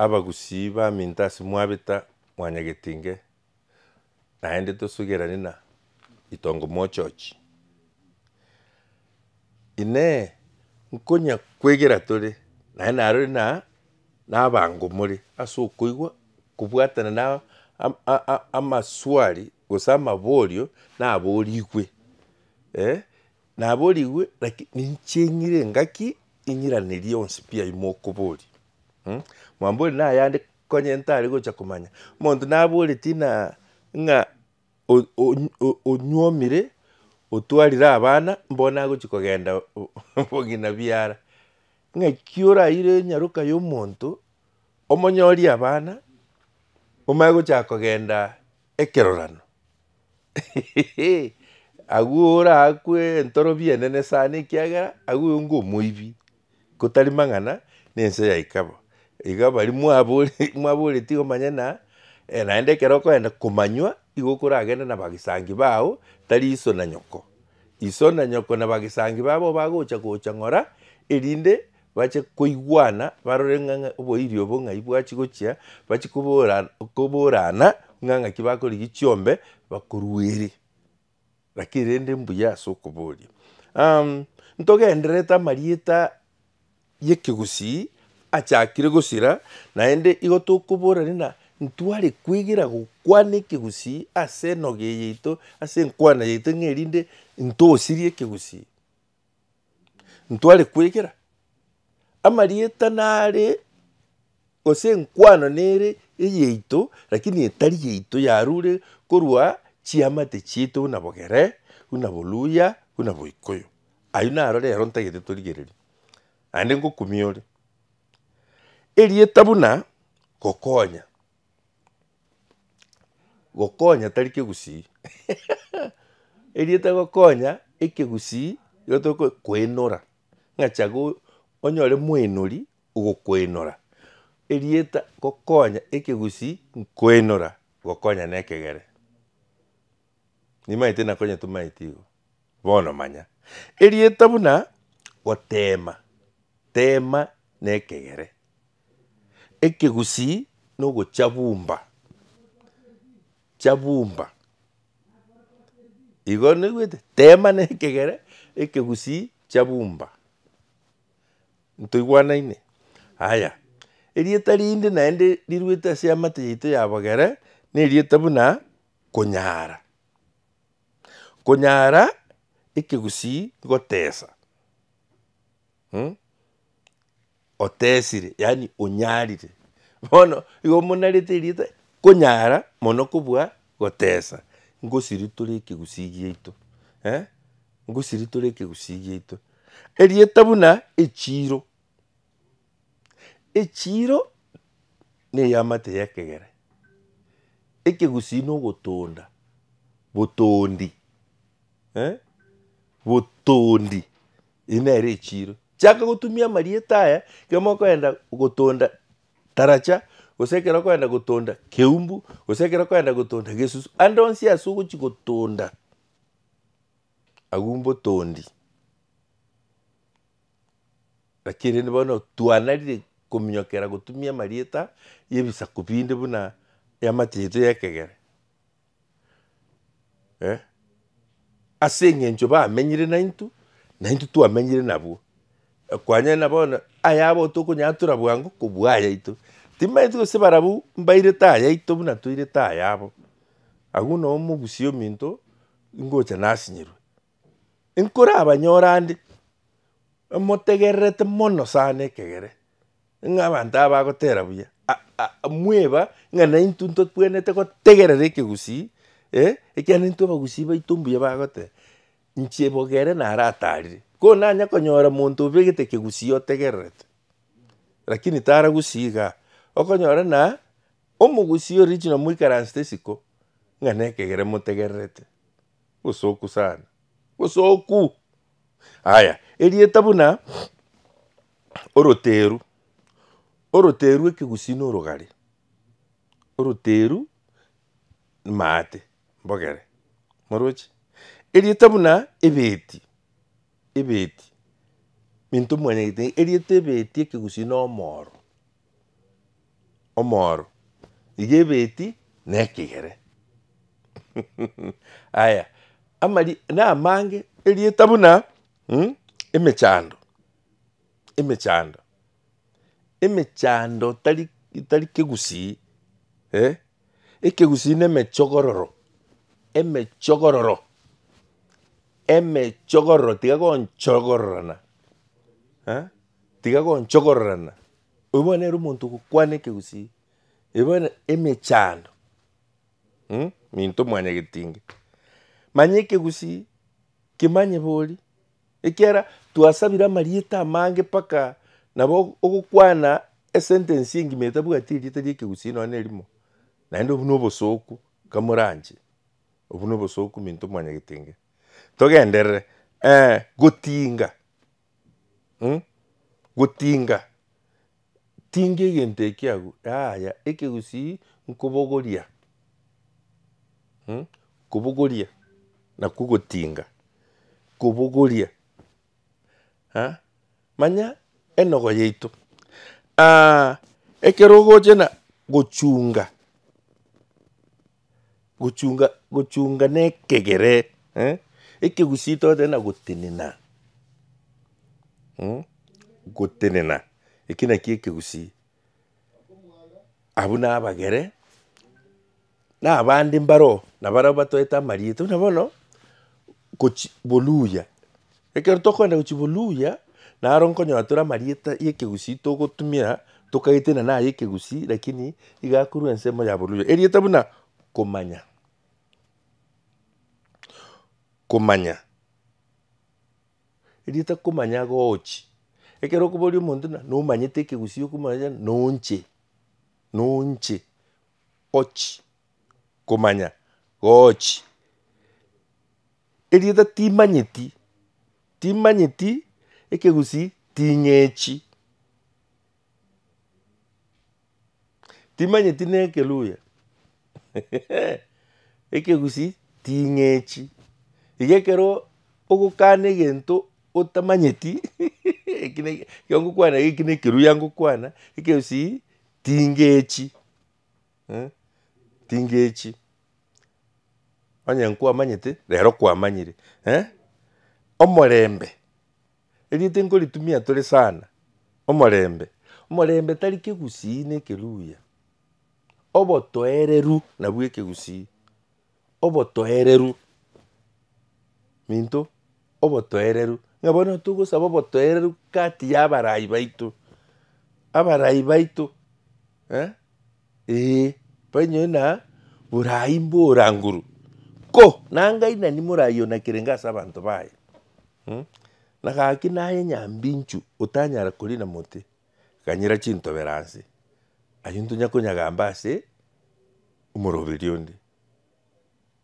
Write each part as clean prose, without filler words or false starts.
Abagusii baminto ase mwabeta mwanyagetinge, naende tosugerane na itongo mochochi. Inee! Nkonya kwegera tore, naende narore na nabango more ase okoigwa kobwatana na amaswali gose amaborio naborigwe eh, naborigwe lakini ninche ng'ire engaki ing'iranerie onsi pi aywo mokoboria mh. Mwambori nayande konye ntare gocha komanya, omonto naboretie na ng'a onyuomire, otwarire abana, mbono agochi kogenda bong'ina biara. Ng'aki oraire enyaroka ya omonto, omonyorie abana, omanye gochaka kogenda ekerorano agwo oraakwe entorobi enene sana ekiagera agwo onga omoibi, kotari mang'ana na ense yaika bo. Iga baria mwabore mwaboretie omanye na naende ekero okoenda komanywa, igo okoragende na bagisangi bao, tari iso na nyoko. Iso na nyoko na bagisangi babo bagocha gocha ng'ora, erinde bache koigwana barore ng'a ng'a oboiri obo ng'ai bwachia gochia, bachie kobora koborana ng'a ng'aki bakorigia chiombe bakoruere. Lakini rende mbuya ase okoboria. Ntogendererete amarieta y'ekegusii achakire gosira, naende igo tokoborania ng'a ntware kwegera gokwana ekegusii ase enogo eye yaito, ase enkwana yaito ng'a erinde ntosirie ekegusii. Ntware kwegera, amarieta nare gose enkwano nere eyaito lakini etari yaito yarure korwa chiamate chiaito buna bogere, buna boluya, buna boikoyo. Aywo naro rero ntagete torigererie, naende ngokumia ore. Erieta buna gokonya, Gokonya tari kegusii erieta gokonya ekegusii igo toko koenora, ng'a chaga onyore moenori ogokoenora. Erieta gokonya ekegusii nkoenora, gokonya na ekegere. Nimaete nakonya tomaeti igo, bono manya. Erieta buna gotema, tema na ekegere. Ekegusii nogochabumba, chabumba. Igo noigwete? Tema na ekegere, ekegusii chabumba. Ntoigwanaine? Aya, erieta rinde naende riruete ase eamate yaito ya bogere, na erieta buna konyara. Konyara, ekegusii gotesa. Otesire yaani onyarire. Bono igo monarete erieta konyara mono kobua gotesa, ngosiri tore ekegusii giaito eh, ngosiri tore ekegusii giaito. Erieta buna echiro, echiro na eamate ya ekegere, ekegusii na ogotonda, botondi eh, botondi. Eyio nere echiiro. Chaka gotumia amarieta aya ekero mokoenda gotonda taracha, gose ekero okoenda gotonda keumbu, gose ekero okoenda gotonda gesusu, ande onsi ase ogochia gotonda, agwo mbotondi. Lakini rende bono twanarire kominyokera gotumia amarieta ya ebisaku binde buna eamate yaito ya ekegere. Ase eng'encho bamenyire naintwe, naintwe twamenyire nabwo. Kwanyare bono ayabo tokonyatura bwango kobua ayaito. Timanyeti gose barabwo mbairete ayaito buna toirete ayabo. Agwo noo omogusia ominto ngocha nasinyirwe. Nkorabanyore ande, motegererete mono sana ekegere. Ng'a abanto aba bagotera buya, mweba ng'a naintwe ntotwenerete gotegerera ekegusii eh, ekiagera intwe abagusii baito mbuya bagoteba, inche bogere naratarire, ko nanya konyora monto obegete ekegusii otegererete, lakini tara gusii igaa, okonyora na omogusii original moikaransete isiko, ng'a na ekegere motegererete, bosoku sana, bosoku! Aya, erieta buna. Oroteru, oroteru ekegusii na orogare, oroteru maate mbogere, moroche? Erieta buna ebeti, ebeti, minto mwanyagete erieta ebeti ekegusii na omoro. Omoro, iga ebeti na ekegere. Aya, amari na amange erieta buna emechando, emechando, emechando tari tari kegusii eh, ekegusii na emechogororo, emechogororo, emechogororo tiga gonchogororana eh, tiga gonchogororana. Oyio bono nere omonto ogokwana ekegusii, eye bono emechando minto mwanyagetinge. Manya ekegusii, kemanye bori, ekiagera twasabire amarieta amange mpaka nabo ogokwana esentence engima etabwati erieta ria ekegusii nonye na erimo, naende obwo na obosoku kamoranche, obwo na obosoku minto mwanyagetinge. Togenderere, gotinga. Gotinga, tinga egento eke agwo, yaya ekegusii nkobogoria, kobogoria nakwo gotinga, kobogoria manya enogo yaito ekero ogocha na gochunga. Gochunga gochunga na ekegere eh, ekegusii togoteba ng'a gotenena gotenena, eki nakio ekegusii. Abwo na abagere, na abande mbaroo, nabarabwo batoete amarieta buna bono, gochi boluya, ekero tokogenda gochia boluya, naro nkonyora tore amarieta ya ekegusii togotumia, tokaete ng'a naye ekegusii lakini iga akorwa ensemo ya boluya. Erieta buna komanya, komanya, erieta komanya gochi, ekero okoboria omonto ng'a nomanyete ekegusii okomanya nonche, nonche, ochi, komanya, gochi. Erieta timanyeti, timanyeti ekegusii ting'echi. Timanyeti na ekeluya ekegusii ting'echi. Iga ekero ogokana egento otamanyeti eki na ekero ngokwana iga eki na ekeluya ngokwana, ekegusii tingechi tingechi. Onye nkwamanyete, rero kwamanyire omorembe. Erieta nkoritumia tore sana, omorembe. Omorembe tari kegusii na ekeluya, obotoereru nabwo ekegusii, obotoereru minto obotoereru, ng'a bono togosaba obotoereru kati ya abarai baito, abarai baito eh, bainyore ng'a borai mbora nguru, ko nangainani morai one kerenge ase abanto baye. Na gaki naye nyambinchu otanyara korina mote, ganyera chintobera nse, ayio ntonya konyagamba ase omoroberi onde.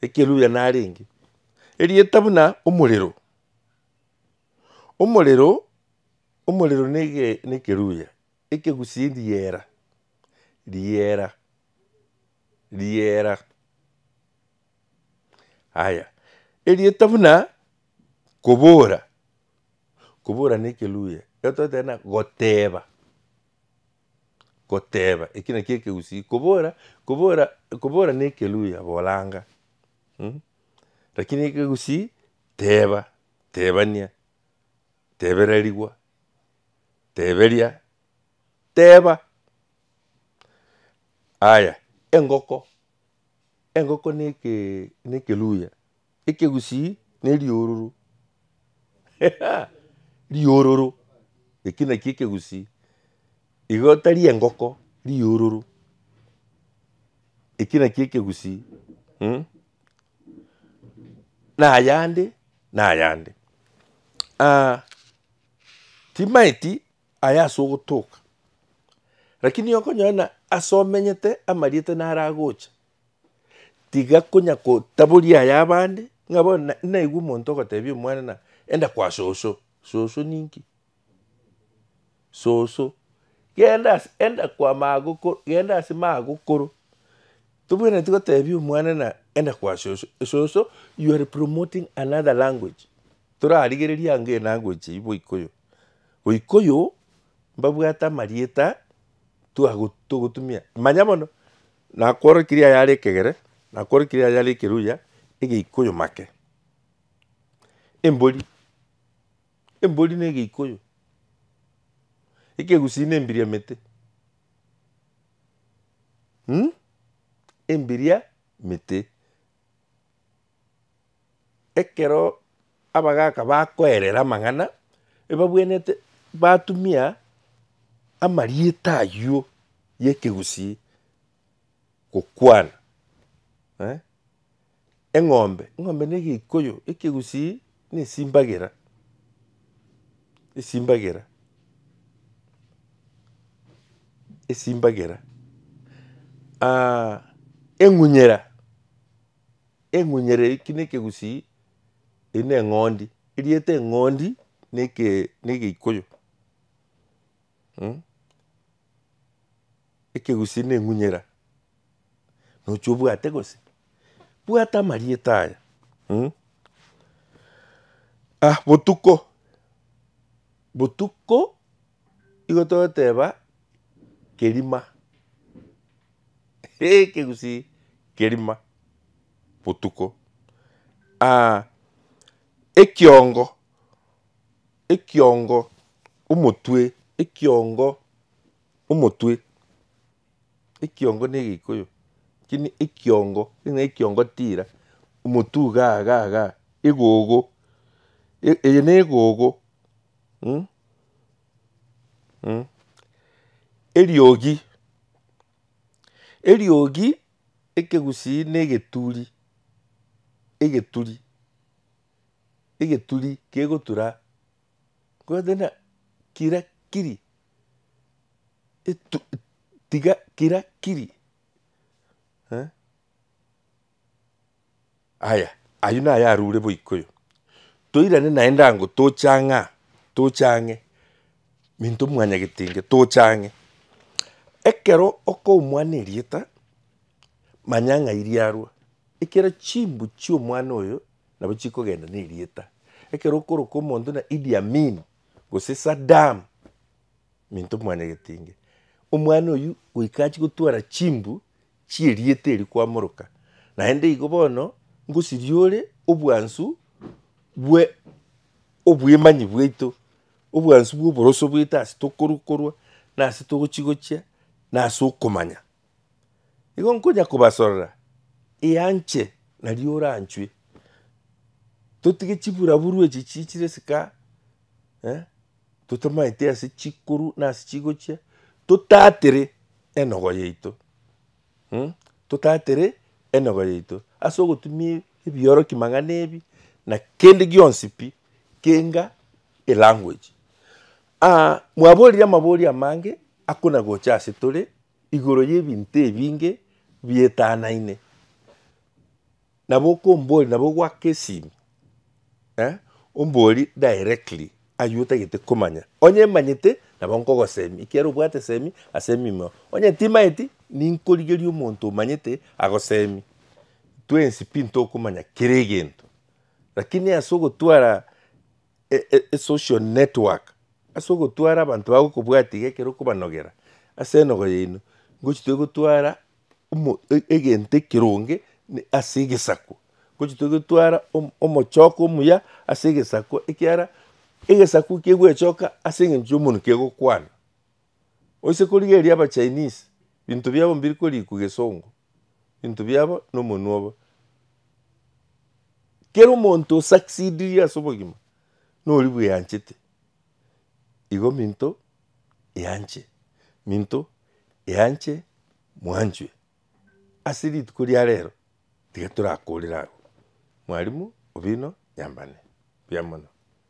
Ekeruya narenge, erieta buna omorero, omorero, omorero na ege na ekeruya, ekegusii riera, riera, riera. Aya, erieta buna kobora, kobora na ekeluya, ekero togoteba ng'a goteba, goteba eki nakio ekegusii, kobora kobora kobora na ekeluya bolanga lakini ekegusii teba, tebania, tebererigwa, teberia, teba. Aya, engoko. Engoko na eke na ekeluya, ekegusii na eriororo riororo, eki nakio ekegusii, igo tari engoko, riororo, eki nakio ekegusii na ayande na ayande. Timaeti Aya ase ogotoka. Lakini okonyora ng'a ase omenyete amarieta naro agocha, tiga konya kotaboria aya abande, ng'a bono na naigwa omonto ogotebia omwana ng'a enda kwa soso, soso ninki? Soso, genda ase enda kwa magokoro genda ase magokoro, tobwenereti gotebia omwana ng'a enda kwa soso, soso you are promoting another language, torarigereria ango elanguage eywo boikoyo. Goikoyo mbabwate amarieta Twago togotumia, manya bono, nakworokirie ayare ekegere, nakworokirie ayare ekeruya, egeikoyo make. Embori, embori na egeikoyo, ekegusii na embiria mete Embiria mete. Ekero abagaka bakoerera amang'ana, ebabwenerete batumia amarieta aywo ya ekegusii gokwana eh. Eng'ombe, eng'ombe na egeikoyo, ekegusii na esimbagera, esimbagera, esimbagera eng'unyera. Eng'unyere eki na ekegusii, eywo na eng'ondi, erieta eng'ondi na eke na egeikoyo ekegusii na eng'unyera, noche obwate gose? Bwata amarieta aya ah botuko, botuko igo togoteba kerima. Ekegusii kerima botuko. Ekiongo, ekiongo omotwe, ekiongo omotwe, ekiongo na egekuyu, lakini ekiongo ng'a ekiongo tira, omotwe igaa igaa igaa, egogo, eye na egogo. Eriogi. Eriogi ekegusii na egeturi, egeturi, egeturi kegotura kobwate ng'a kira kiri, etu tiga kira kiri eh. Aya, aywo naye arure boikoyo, toirane naende ango toche ang'e aa, toche ang'e, minto mwanyagetinge toche ang'e. Ekero okoa omwana erieta, manya ng'ai riarwa, ekero chimbu chia omwana oyo, nabo chikogenda na erieta. Ekero okoroka omonto buna Idi Amin, gose Saddam, minto mwanyagetinge, omwana oywo goika achie gotwara chimbu chi'erieta eri kwamoroka, naende igo bono ngosiria ore obwansu bwe obwemanyi bwaito, obwansu bwa oboroso bwaito ase tokorwa korwa, na ase togochi gochia, na ase okomanya. Igo nkonya kobasorora, eanche nario oranchwe, totige chiburaburu echi chichire isiko aa totamanyeti ase chikorwa na ase chigochia, totatere enogo yaito totatere enogo yaito ase ogotumia ebiorokia mang'ana ebi, na kende gionsi pi, kenga elanguage. Mwaborire amabori amange akona gocha ase tore, igoro ya ebinto ebinge bietanaine. Nabo okomboria nabo ogoaka esimi ombori directly aywo otagete komanya, onye manyete nabo nkogosemia ekiagera obwate esemi ase emimo, onye timanyeti ninkorigeria omonto omanyete agosemi. Twensi pi ntokomanya kera egento, lakini ase ogotwara esocial network, ase ogotwara abanto bagokobwatia iga ekero okobanogera ase enogo yaino, ngochi togotwara omo egento ekeronge ase egesaku, ngochi togotwara omochoko omuya ase egesaku ekiagera egesaku kegwechoka ase eng'encho ya omonwe kegokwana. Oise korigereria abachinese, binto biabo mbiri korikwa gesongo, binto biabo na omonwe obo. Kera omonto osucceedirie ase obogima, noria bweanchete, igo minto eanche, minto eanche mwanchwe. Ase rituko ria rero, tiga torakorere abwo. Mwalimu Obino Nyambane, mbuya mono.